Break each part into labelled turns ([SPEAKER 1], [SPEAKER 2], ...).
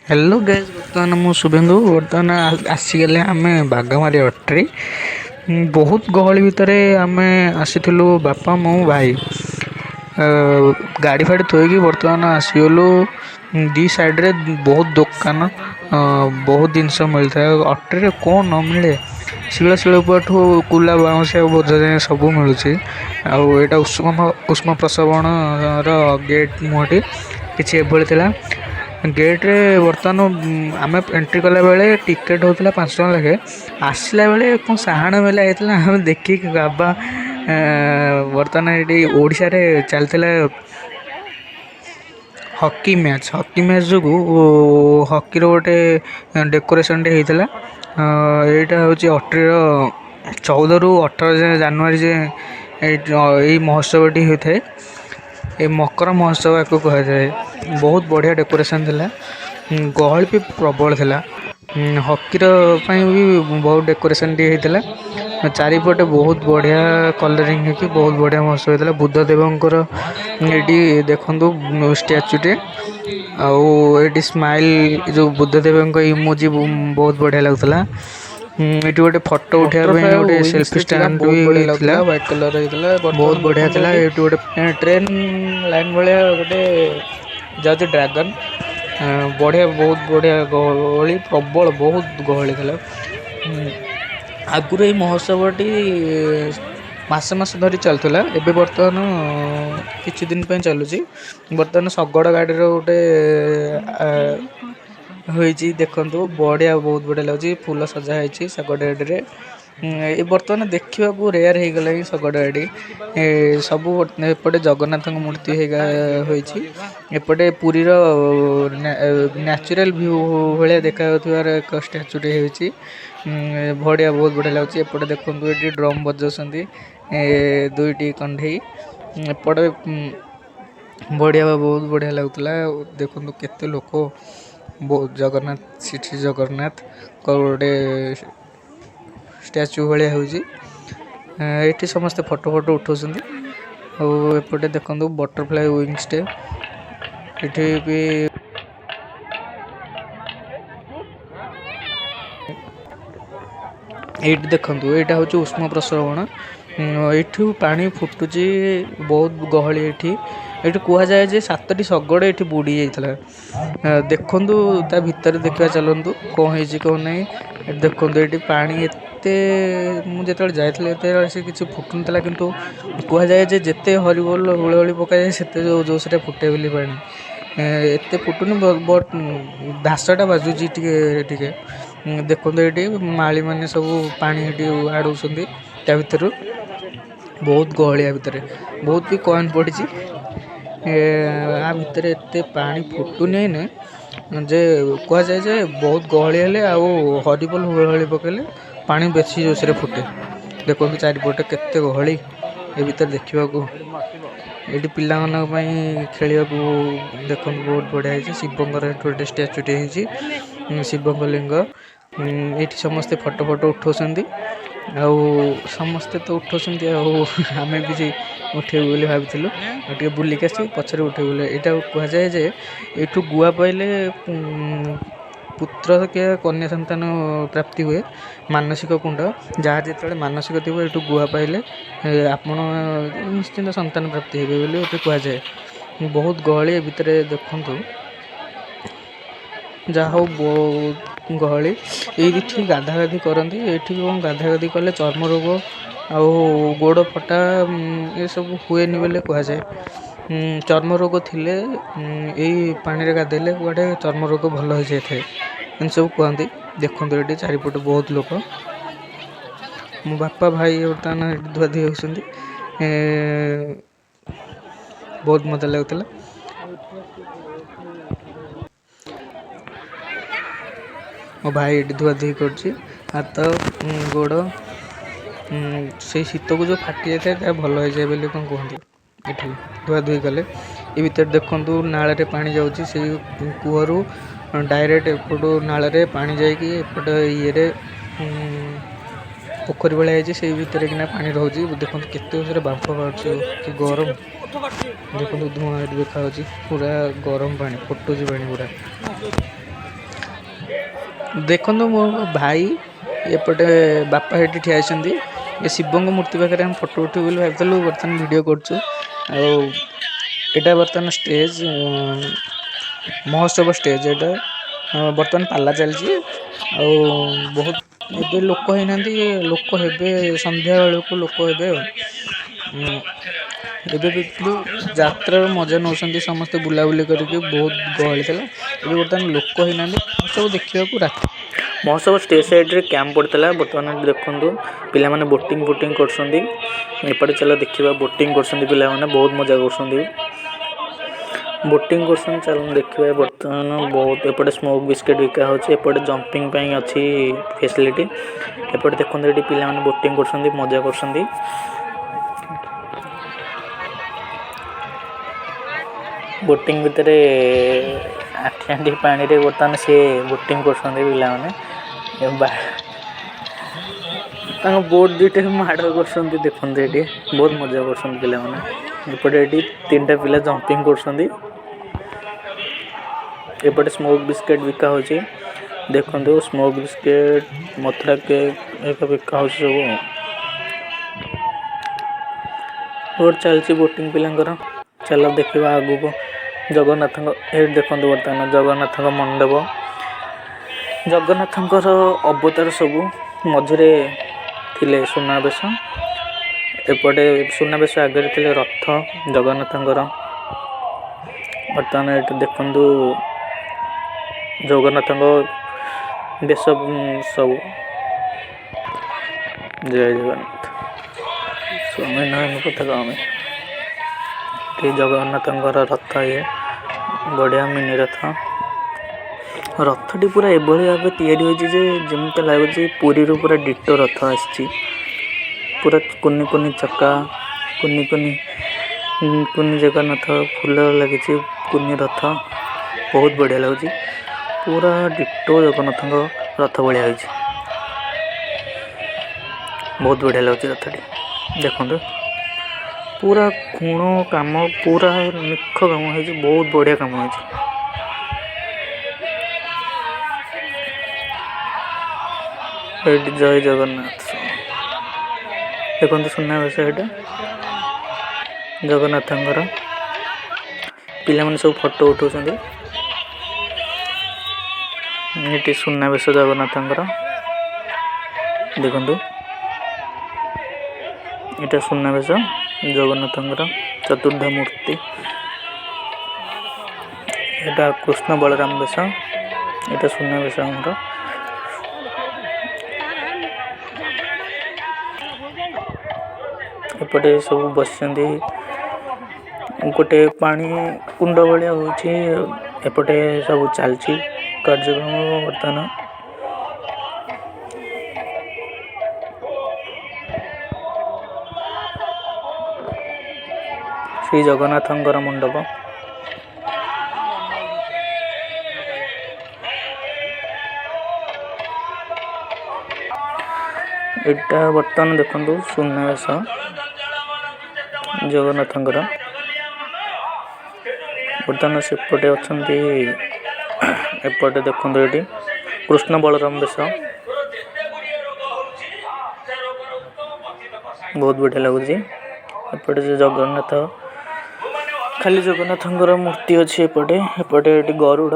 [SPEAKER 1] Hello guys, ବର୍ତ୍ତମାନ ମୁଁ ଶୁଭେନ୍ଦୁ। ବର୍ତ୍ତମାନ ଆସିଗଲେ ଆମେ ବାଘମାରି ଅଟ୍ରି। ବହୁତ ଗହଳି ଭିତରେ ଆମେ ଆସିଥିଲୁ, ବାପା, ମୁଁ, ଭାଇ। ଗାଡ଼ି ଫାଡ଼ି ଥୋଇକି ବର୍ତ୍ତମାନ ଆସିଗଲୁ। ଦି ସାଇଡ଼୍ରେ ବହୁତ ଦୋକାନ, ବହୁତ ଜିନିଷ ମିଳିଥାଏ। ଅଟ୍ରିରେ କ'ଣ ନ ମିଳେ? ଶିଳ ଶିଳପୁଆଠୁ କୁଲା ବାଉଁଶ ବୋଝ ଯାଏଁ ସବୁ ମିଳୁଛି। ଆଉ ଏଇଟା ଉଷ୍ମ ପ୍ରସବଣର ଗେଟ୍ ମୁହଁଟି କିଛି ଏଭଳି ଥିଲା। ଗେଟ୍ରେ ବର୍ତ୍ତମାନ ଆମେ ଏଣ୍ଟ୍ରି କଲାବେଳେ ଟିକେଟ୍ ହେଉଥିଲା 5 ଟଙ୍କା ଲେଖେ। ଆସିଲା ବେଳେ କ'ଣ ସାହାଣ ମେଲା ହେଇଥିଲା, ଆମେ ଦେଖିକି ବାବା। ବର୍ତ୍ତମାନ ଏଇଠି ଓଡ଼ିଶାରେ ଚାଲିଥିଲା ହକି ମ୍ୟାଚ୍। ହକି ମ୍ୟାଚ୍ ଯୋଗୁଁ ହକିର ଗୋଟେ ଡେକୋରେସନ୍ଟେ ହେଇଥିଲା। ଏଇଟା ହେଉଛି ଅଟ୍ରିର 14ରୁ 18 ଯାଏଁ ଜାନୁଆରୀ ଯାଏଁ ଏଇ ମହୋତ୍ସବଟି ହୋଇଥାଏ। ଏ ମକର ମହୋତ୍ସବ ୟାକୁ କୁହାଯାଏ। ବହୁତ ବଢ଼ିଆ ଡେକୋରେସନ୍ ଥିଲା, ଗହଳି ବି ପ୍ରବଳ ଥିଲା। ହକିର ପାଇଁ ବି ବହୁତ ଡେକୋରେସନ୍ଟିଏ ହେଇଥିଲା। ଚାରିପଟେ ବହୁତ ବଢ଼ିଆ କଲରିଂ ହେଇକି ବହୁତ ବଢ଼ିଆ ମହୋତ୍ସବ ହେଇଥିଲା। ବୁଦ୍ଧ ଦେବଙ୍କର ଏଇଠି ଦେଖନ୍ତୁ ଷ୍ଟାଚୁଟେ, ଆଉ ଏଇଠି ସ୍ମାଇଲ୍ ଯେଉଁ ବୁଦ୍ଧ ଦେବଙ୍କ ଇମୋଜି ବହୁତ ବଢ଼ିଆ ଲାଗୁଥିଲା। ଏଇଠି ଗୋଟେ ଫଟୋ ଉଠେଇବା ପାଇଁ
[SPEAKER 2] ବଟରଫ୍ଲାଏ
[SPEAKER 1] ଗୋଟେ
[SPEAKER 2] ୱିଙ୍ଗସ୍
[SPEAKER 1] ସେଲ୍ଫି
[SPEAKER 2] ଥିଲା,
[SPEAKER 1] ଷ୍ଟାଣ୍ଡ
[SPEAKER 2] ବହୁତ
[SPEAKER 1] ବି
[SPEAKER 2] ବଢ଼ିଆ
[SPEAKER 1] ଥିଲା,
[SPEAKER 2] ଲାଗୁଥିଲା, ହ୍ୱାଇଟ୍ କଲର୍ ହେଇଥିଲା।
[SPEAKER 1] ବହୁତ
[SPEAKER 2] ବର୍ତ୍ତମାନ
[SPEAKER 1] ବଢ଼ିଆ
[SPEAKER 2] ଦେଖନ୍ତୁ
[SPEAKER 1] ଥିଲା।
[SPEAKER 2] ଏଠି
[SPEAKER 1] ଏଇଠି ଗୋଟେ ଟ୍ରେନ୍ ଲାଇନ୍ ଭଳିଆ ଗୋଟେ ଯାଉଛି ଡ୍ରାଗନ୍। ବଢ଼ିଆ, ବହୁତ ବଢ଼ିଆ। ଗହଳି ପ୍ରବଳ, ବହୁତ ଗହଳି ଥିଲା। ଆଗରୁ ଏଇ ମହୋତ୍ସବଟି ମାସ ମାସ ଧରି ଚାଲୁଥିଲା, ଏବେ ବର୍ତ୍ତମାନ କିଛି ଦିନ ପାଇଁ ଚାଲୁଛି। ବର୍ତ୍ତମାନ ଶଗଡ଼ ଗାଡ଼ିର ଗୋଟେ ହୋଇଛି, ଦେଖନ୍ତୁ, ବଢ଼ିଆ, ବହୁତ ବଢ଼ିଆ ଲାଗୁଛି। ଫୁଲ ସଜା ହେଇଛି ଶଗଡ଼ ଗାଡ଼ିରେ। ଏ ବର୍ତ୍ତମାନ ଦେଖିବାକୁ ରେୟାର ହେଇଗଲାଣି ଶଗଡ଼ ଗାଡ଼ି ଏ ସବୁ। ଏପଟେ ଜଗନ୍ନାଥଙ୍କ ମୂର୍ତ୍ତି ହେଇଗା ହୋଇଛି। ଏପଟେ ପୁରୀର ନ୍ୟାଚୁରାଲ ଭ୍ୟୁ ଭଳିଆ ଦେଖାଯାଉଥିବାର ଏକ ଷ୍ଟାଚୁଟେ ହେଇଛି। ବଢ଼ିଆ, ବହୁତ ବଢ଼ିଆ ଲାଗୁଛି। ଏପଟେ ଦେଖନ୍ତୁ, ଏଠି ଡ୍ରମ୍ ବଜାଉଛନ୍ତି ଏ ଦୁଇଟି କଣ୍ଢେଇ। ଏପଟେ ବଢ଼ିଆ, ବହୁତ ବଢ଼ିଆ ଲାଗୁଥିଲା। ଆଉ ଦେଖନ୍ତୁ କେତେ ଲୋକ। ବହୁତ ଜଗନ୍ନାଥ, ସେଠି ଜଗନ୍ନାଥଙ୍କ ଗୋଟେ ଷ୍ଟାଚୁ ଭଳିଆ ହେଉଛି। ଏଇଠି ସମସ୍ତେ ଫଟୋ ଫଟୋ ଉଠାଉଛନ୍ତି। ଆଉ ଏପଟେ ଦେଖନ୍ତୁ ବଟରଫ୍ଲାଏ ୱିଙ୍ଗସଟେ ଏଠି ବି। ଏଇଠି ଦେଖନ୍ତୁ, ଏଇଟା ହେଉଛି ଉଷ୍ମ ପ୍ରସବଣ। ଏଇଠୁ ପାଣି ଫୁଟୁଛି। ବହୁତ ଗହଳି ଏଠି। ଏଠି କୁହାଯାଏ ଯେ 7ଟି ଶଗଡ଼ ଏଠି ବୁଡ଼ି ଯାଇଥିଲା। ଦେଖନ୍ତୁ, ତା ଭିତରେ ଦେଖିବା, ଚାଲନ୍ତୁ, କ'ଣ ହେଇଛି କ'ଣ ନାହିଁ। ଏଠି ଦେଖନ୍ତୁ, ଏଠି ପାଣି ଏତେ, ମୁଁ ଯେତେବେଳେ ଯାଇଥିଲି ଏତେବେଳେ ସେ କିଛି ଫୁଟୁନଥିଲା, କିନ୍ତୁ କୁହାଯାଏ ଯେ ଯେତେ ହରିବୋଲ ହୁଳହୁଳି ପକାଯାଏ ସେତେ ଯୋଉ ସେଟା ଫୁଟେ ବୋଲି। ପାଣି ଏତେ ଫୁଟୁନି, ବଟ୍ ଧାସଟା ବାଜୁଛି ଟିକେ ଟିକେ। ଦେଖନ୍ତୁ, ଏଠି ମାଳିମାନେ ସବୁ ପାଣି ଏଠି ଆଡ଼ଉଛନ୍ତି ତା ଭିତରୁ। ବହୁତ ଗହଳି ଆ ଭିତରେ, ବହୁତ ବି କଏନ୍ ପଡ଼ିଛି। ଆ ଭିତରେ ଏତେ ପାଣି ଫୁଟୁନି ଏଇନେ ଯେ କୁହାଯାଏ ଯେ ବହୁତ ଗହଳି ହେଲେ ଆଉ ହରିବୋଲ ହୁଳହୁଳି ପକେଇଲେ ପାଣି ବେଶୀ ଜୋରସରେ ଫୁଟେ। ଦେଖନ୍ତୁ, ଚାରିପଟେ କେତେ ଗହଳି ଏ ଭିତରେ ଦେଖିବାକୁ। ଏଇଠି ପିଲାମାନଙ୍କ ପାଇଁ ଖେଳିବାକୁ ଦେଖନ୍ତୁ ବହୁତ ବଢ଼ିଆ ହେଇଛି। ଶିବଙ୍କର ଏଠି ଗୋଟେ ଷ୍ଟାଚୁଟେ ହେଇଛି, ଶିବଙ୍କ ଲିଙ୍ଗ। ଏଇଠି ସମସ୍ତେ ଫଟୋ ଫଟୋ ଉଠାଉଛନ୍ତି। ଆଉ ସମସ୍ତେ ତ ଉଠାଉଛନ୍ତି, ଆଉ ଆମେ ବି ସେଇ ଉଠେଇବୁ ବୋଲି ଭାବିଥିଲୁ। ଆଉ ଟିକେ ବୁଲିକି ଆସି ପଛରେ ଉଠେଇବୁ ବୋଲି। ଏଇଟା କୁହାଯାଏ ଯେ ଏଇଠୁ ଗୁଆ ପାଇଲେ ପୁତ୍ର କି କନ୍ୟା ସନ୍ତାନ ପ୍ରାପ୍ତି ହୁଏ। ମାନସିକ କୁଣ୍ଡ, ଯାହାର ଯେତେବେଳେ ମାନସିକ ଥିବ, ଏଇଠୁ ଗୁଆ ପାଇଲେ ଆପଣ ନିଶ୍ଚିନ୍ତ ସନ୍ତାନ ପ୍ରାପ୍ତି ହେବେ ବୋଲି ଏଠି କୁହାଯାଏ। ବହୁତ ଗହଳି ଏ ଭିତରେ, ଦେଖନ୍ତୁ। ଯାହା ହଉ, ବହୁତ ଗହଳି। ଏଇଠି ଗାଧା ଗାଧି କରନ୍ତି। ଏଇଠି କ'ଣ ଗାଧା ଗାଧି କଲେ ଚର୍ମ ରୋଗ ଆଉ ଗୋଡ଼ ଫଟା ଏସବୁ ହୁଏନି ବୋଲି କୁହାଯାଏ। ଚର୍ମ ରୋଗ ଥିଲେ ଏଇ ପାଣିରେ ଗାଧେଇଲେ କୁଆଡ଼େ ଚର୍ମ ରୋଗ ଭଲ ହେଇଯାଇଥାଏ, ଏମିତି ସବୁ କୁହନ୍ତି। ଦେଖନ୍ତୁ, ଏଠି ଚାରିପଟେ ବହୁତ ଲୋକ। ମୋ ବାପା, ଭାଇ ବର୍ତ୍ତମାନ ଏଠି ଧୁଆଧୁଇ ହେଉଛନ୍ତି। ବହୁତ ମଜା ଲାଗୁଥିଲା। ମୋ ଭାଇ ଏଠି ଧୁଆଧୁଇ କରୁଛି, ହାତ ଗୋଡ଼। ସେଇ ଶୀତକୁ ଯେଉଁ ଫାଟି ଯାଇଥାଏ ତାହା ଭଲ ହେଇଯାଏ ବୋଲି କ'ଣ କୁହନ୍ତି ଏଠି ଧୁଆଧୁଇ କଲେ। ଏ ଭିତରେ ଦେଖନ୍ତୁ, ନାଳରେ ପାଣି ଯାଉଛି। ସେଇ କୂଅରୁ ଡାଇରେକ୍ଟ ଏପଟୁ ନାଳରେ ପାଣି ଯାଇକି ଏପଟେ ଇଏରେ ପୋଖରୀ ଭଳିଆ ହେଇଛି, ସେଇ ଭିତରେ କିନା ପାଣି ରହୁଛି। ଦେଖନ୍ତୁ କେତେ ଜୋରରେ ବାମ୍ଫ ବାହାରୁଛି, କି ଗରମ! ଦେଖନ୍ତୁ, ଧୂଆଁ ଏଠି ଦେଖାଯାଉଛି। ପୁରା ଗରମ ପାଣି ଫୁଟୁଛି, ପାଣି ପୁରା। ଦେଖନ୍ତୁ ମୋ ଭାଇ ଏପଟେ ବାପା ଏଠି ଠିଆ ହେଇଛନ୍ତି। ଏ ଶିବଙ୍କ ମୂର୍ତ୍ତି ପାଖରେ ଆମେ ଫଟୋ ଉଠିବୁ ବୋଲି ଭାବିଥିଲୁ, ବର୍ତ୍ତମାନ ଭିଡ଼ିଓ କରୁଛୁ। ଆଉ ଏଇଟା ବର୍ତ୍ତମାନ ଷ୍ଟେଜ୍, ମହୋତ୍ସବ ଷ୍ଟେଜ୍ ଏଇଟା। ବର୍ତ୍ତମାନ ପାଲା ଚାଲିଛି। ଆଉ ବହୁତ ଏବେ ଲୋକ ହେଇନାହାନ୍ତି, ଲୋକ ହେବେ ସନ୍ଧ୍ୟା ବେଳକୁ ଲୋକ ହେବେ। ଆଉ ଏବେ ବି ଯାତ୍ରାର ମଜା ନେଉଛନ୍ତି ସମସ୍ତେ ବୁଲାବୁଲି କରିକି। ବହୁତ ଗହଳି ଥିଲା, ଏବେ ବର୍ତ୍ତମାନ ଲୋକ ହେଇନାହାନ୍ତି ସବୁ ଦେଖିବାକୁ। ରାତି ମହୋତ୍ସବ ଷ୍ଟେଜ୍ ସାଇଡ଼୍ରେ କ୍ୟାମ୍ପ ପଡ଼ିଥିଲା। ବର୍ତ୍ତମାନ ଦେଖନ୍ତୁ ପିଲାମାନେ ବୋଟିଂ ଫୋଟିଂ କରୁଛନ୍ତି। ଏପଟେ ଚାଲ ଦେଖିବା, ବୋଟିଂ କରୁଛନ୍ତି ପିଲାମାନେ, ବହୁତ ମଜା କରୁଛନ୍ତି, ବୋଟିଂ କରୁଛନ୍ତି। ଚାଲନ୍ତୁ ଦେଖିବା। ବର୍ତ୍ତମାନ ବହୁତ ଏପଟେ ସ୍ମୋକ୍ ବିସ୍କିଟ୍ ବିକା ହେଉଛି, ଏପଟେ ଜମ୍ପିଂ ପାଇଁ ଅଛି ଫେସିଲିଟି। ଏପଟେ ଦେଖନ୍ତୁ ଏଠି ପିଲାମାନେ ବୋଟିଂ କରୁଛନ୍ତି, ମଜା କରୁଛନ୍ତି। ବୋଟିଂ ଭିତରେ ଆଣ୍ଠି ଆଣ୍ଠି ପାଣିରେ ବର୍ତ୍ତମାନ ସିଏ ବୋଟିଂ କରୁଛନ୍ତି ପିଲାମାନେ। ତାଙ୍କ ବୋଟ୍ ଦୁଇଟା ମାଡ଼ କରୁଛନ୍ତି। ଦେଖନ୍ତୁ ଏଠି ବହୁତ ମଜା କରୁଛନ୍ତି ପିଲାମାନେ। ଏପଟେ ଏଠି ତିନିଟା ପିଲା ଜମ୍ପିଂ କରୁଛନ୍ତି। ଏପଟେ ସ୍ମୋକ୍ ବିସ୍କିଟ୍ ବିକା ହେଉଛି। ଦେଖନ୍ତୁ, ସ୍ମୋକ୍ ବିସ୍କିଟ୍, ମଥୁରା କେକ୍ ଏକ ବିକା ହେଉଛି ସବୁ। ବୋଟ୍ ଚାଲିଛି ବୋଟିଂ ପିଲାଙ୍କର। ଚାଲ ଦେଖିବା ଆଗକୁ ଜଗନ୍ନାଥଙ୍କ। ଏଇଠି ଦେଖନ୍ତୁ ବର୍ତ୍ତମାନ ଜଗନ୍ନାଥଙ୍କ ମଣ୍ଡପ, ଜଗନ୍ନାଥଙ୍କର ଅବତାର ସବୁ। ମଝିରେ ଥିଲେ ସୁନାବେଶ, ଏପଟେ ସୁନାବେଶ ଆଗରେ ଥିଲେ ରଥ ଜଗନ୍ନାଥଙ୍କର। ବର୍ତ୍ତମାନ ଏଠି ଦେଖନ୍ତୁ ଜଗନ୍ନାଥଙ୍କ ବେଶ ସବୁ। ଜୟ ଜଗନ୍ନାଥ ସ୍ୱାମୀ ନୟନ ପଥଗାମୀ। ଏଠି ଜଗନ୍ନାଥଙ୍କର ରଥ, ଇଏ ବଢ଼ିଆ ମିନି ରଥ। ରଥଟି ପୁରା ଏଭଳି ଭାବେ ତିଆରି ହୋଇଛି ଯେ ଯେମିତି ଲାଗୁଛି ପୁରୀରୁ ପୁରା ଡିଟୋ ରଥ ଆସିଛି। ପୁରା କୁନି କୁନି ଚକା, କୁନି କୁନି କୁନି ଜଗନ୍ନାଥ, ଫୁଲ ଲାଗିଛି, କୁନି ରଥ ବହୁତ ବଢ଼ିଆ ଲାଗୁଛି। ପୁରା ଡିଟୋ ଜଗନ୍ନାଥଙ୍କ ରଥ ଭଳିଆ ହେଇଛି। ବହୁତ ବଢ଼ିଆ ଲାଗୁଛି ରଥଟି। ଦେଖନ୍ତୁ, ପୁରା ଖୁଣ କାମ, ପୁରା ନିଖ କାମ ହେଇଛି, ବହୁତ ବଢ଼ିଆ କାମ ହେଇଛି। ଏଇଠି ଜୟ ଜଗନ୍ନାଥ। ଦେଖନ୍ତୁ ସୁନାବେଶ ଏଇଟା ଜଗନ୍ନାଥଙ୍କର। ପିଲାମାନେ ସବୁ ଫଟୋ ଉଠାଉଛନ୍ତି ଏଠି। ସୁନାବେଶ ଜଗନ୍ନାଥଙ୍କର ଦେଖନ୍ତୁ, ଏଇଟା ସୁନାବେଶ ଜଗନ୍ନାଥଙ୍କର ଚତୁର୍ଦ୍ଧା ମୂର୍ତ୍ତି। ଏଇଟା କୃଷ୍ଣ ବଳରାମ ବେଶ, ଏଇଟା ସୁନାବେଶ ଆମର। ଏପଟେ ସବୁ ବସିଛନ୍ତି, ଗୋଟେ ପାଣି କୁଣ୍ଡ ଭଳିଆ ହେଉଛି। ଏପଟେ ସବୁ ଚାଲିଛି କାର୍ଯ୍ୟକ୍ରମ ବର୍ତ୍ତମାନ। ଶ୍ରୀ ଜଗନ୍ନାଥଙ୍କର ମଣ୍ଡପ। ଏଇଟା ବର୍ତ୍ତମାନ ଦେଖନ୍ତୁ ସୁନାବେଶ ଜଗନ୍ନାଥଙ୍କର। ବର୍ତ୍ତମାନ ସେପଟେ ଅଛନ୍ତି। ଏପଟେ ଦେଖନ୍ତୁ ଏଠି କୃଷ୍ଣ ବଳରାମ ବେଶ, ବହୁତ ବଢ଼ିଆ ଲାଗୁଛି। ଏପଟେ ସେ ଜଗନ୍ନାଥ, ଖାଲି ଜଗନ୍ନାଥଙ୍କର ମୂର୍ତ୍ତି ଅଛି ଏପଟେ। ଏପଟେ ଏଠି ଗରୁଡ଼,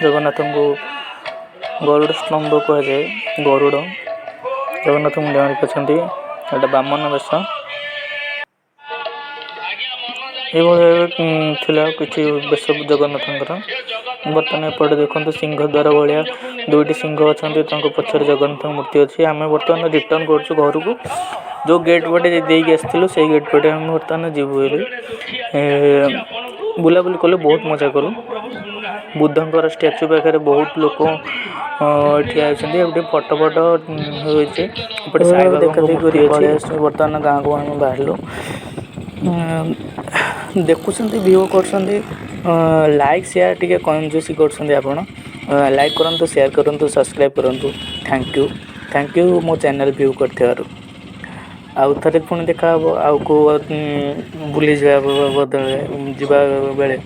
[SPEAKER 1] ଜଗନ୍ନାଥଙ୍କୁ ଗରୁଡ଼ ସ୍ତମ୍ଭ କୁହାଯାଏ। ଗରୁଡ଼ ଜଗନ୍ନାଥ ମୁଣ୍ଡିଆ ମାରିକି ଅଛନ୍ତି। ଏଇଟା ବାମନ ବେଶ। ଏଇଭଳି ଭାବେ ଥିଲା କିଛି ବେଶ ଜଗନ୍ନାଥଙ୍କର। ବର୍ତ୍ତମାନ ଏପଟେ ଦେଖନ୍ତୁ ସିଂହଦ୍ୱାର ଭଳିଆ ଦୁଇଟି ସିଂହ ଅଛନ୍ତି, ତାଙ୍କ ପଛରେ ଜଗନ୍ନାଥଙ୍କ ମୂର୍ତ୍ତି ଅଛି। ଆମେ ବର୍ତ୍ତମାନ ରିଟର୍ନ କରୁଛୁ ଘରକୁ। ଯେଉଁ ଗେଟ୍ ପଟେ ଦେଇକି ଆସିଥିଲୁ, ସେଇ ଗେଟ୍ ପଟେ ଆମେ ବର୍ତ୍ତମାନ ଯିବୁ ବୋଲି। ବୁଲାବୁଲି କଲୁ, ବହୁତ ମଜା କଲୁ। ବୁଦ୍ଧଙ୍କର ଷ୍ଟାଚୁ ପାଖରେ ବହୁତ ଲୋକ ଠିଆ ହେଇଛନ୍ତି। ଆଉ ଗୋଟେ ଫଟୋ ଫଟୋ ହୋଇଛି। ଏପଟେ ସାଇବାବାଙ୍କ ମୂର୍ତ୍ତି ଅଛି। ବର୍ତ୍ତମାନ ଗାଁକୁ ଆମେ ବାହାରିଲୁ। ଦେଖୁଛନ୍ତି, ଭିଉ କରୁଛନ୍ତି, ଲାଇକ୍ ସେୟାର ଟିକେ କଞ୍ଜୁସି କରୁଛନ୍ତି ଆପଣ। ଲାଇକ୍ କରନ୍ତୁ, ସେୟାର କରନ୍ତୁ, ସବସ୍କ୍ରାଇବ୍ କରନ୍ତୁ। Thank you, thank you ମୋ ଚ୍ୟାନେଲ୍ ଭ୍ୟୁ କରିଥିବାରୁ। ଆଉ ଥରେ ପୁଣି ଦେଖାହେବ ଆଉ କେଉଁ ବୁଲିଯିବା ବଦଳରେ ଯିବା ବେଳେ।